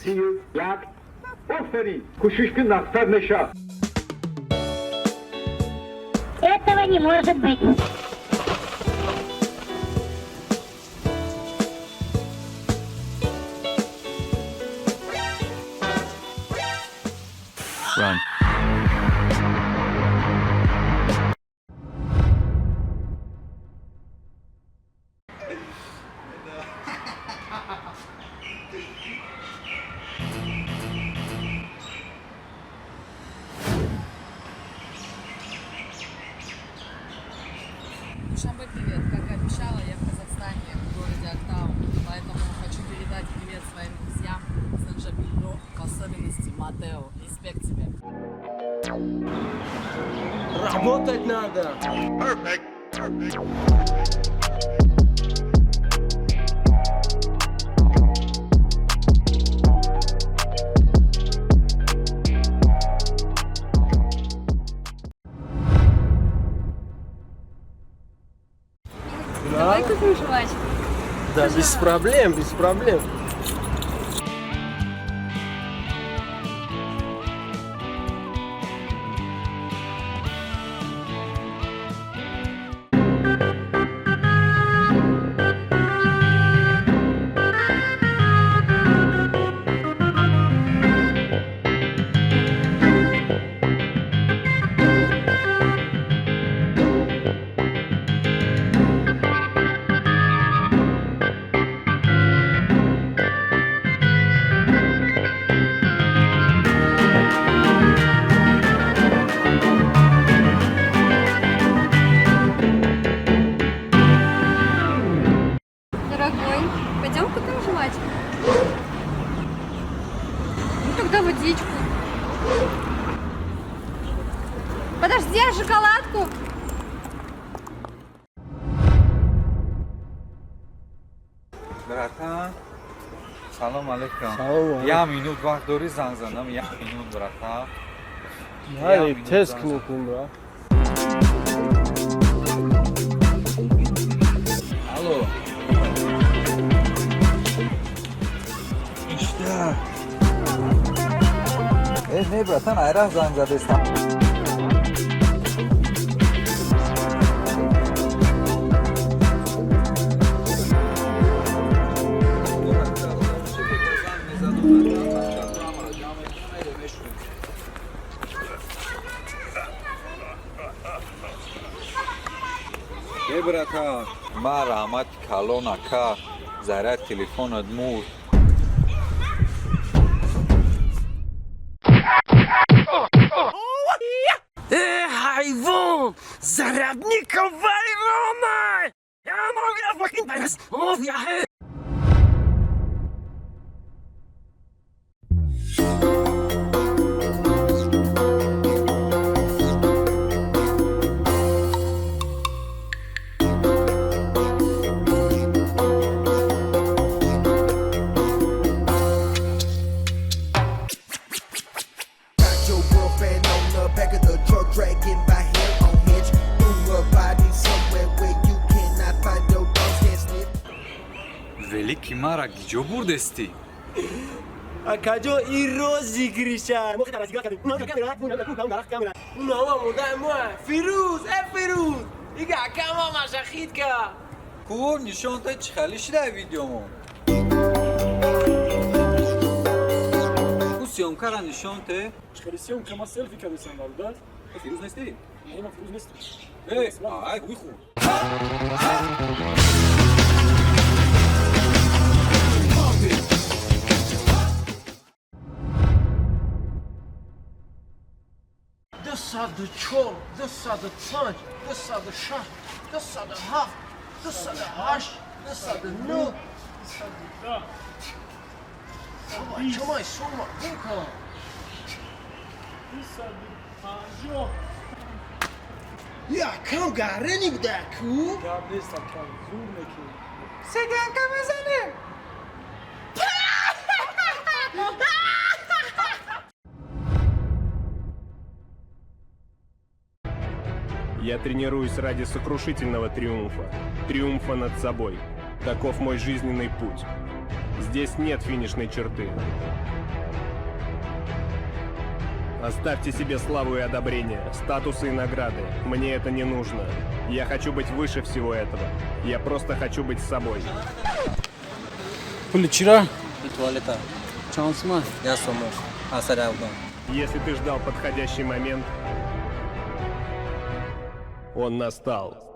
31. Офарин, кӯшиш кун, нақстар меша. Этого не может быть. Run. Душанбе, привет! Как и обещала, я в Казахстане, в городе Актау, поэтому хочу передать привет своим друзьям Санжабильро, в особенности Матео. Респект тебе! Работать надо. Perfect. Давай купим жвачку. Да, без проблем, без проблем. Дорогой, пойдем купим жвачку. Ну тогда водичку. Подожди, а шоколадку? Братан, салом алейкум. Салом алейкум. Як минут вақт дорӣ, занг занам? Як минут, братан. Хайли, Як минут тест занг кунем кун, бра. Алло. Ишта. Э, не, братан, айра занг задестам. Э, братан, ма раҳмати калон, ака, заряд телефонат мурд. Э, ҳайвон! Зарядника вайрона! Я Got your girlfriend on the back of the truck, dragging by hair on hitch. Threw her body somewhere where you cannot find, your dogs can't sniff. Велики мара гиҷо бурдестӣ? Акаҷо, ин розыгрыша. Мо хеле кардем. Унава модаи мо Фирӯз, э Фирӯз. Ига акама машахид ка. Ку, нишон та, чӣ хеле шида видеомо. Ку, съёмкара нишон те. Хеле съёмка, ма селфи кардесам, бародар. Фирӯз нестӣ? Не, ма Фирӯз нестам. Э, ай гӯй. Хуб. 204, 205, 206, 207, 208, 209. Чумай, сума, бука. 250. Якам гарени буда ку? Гап нест, акам, зур мекунӣ. Сеганка мезанем. Я тренируюсь ради сокрушительного триумфа. Триумфа над собой. Таков мой жизненный путь. Здесь нет финишной черты. Оставьте себе славу и одобрение, статусы и награды. Мне это не нужно. Я хочу быть выше всего этого. Я просто хочу быть собой. Пули чира? Туалета. Чанд сумай? Я суму. Асар афгон. Если ты ждал подходящий момент, он настал.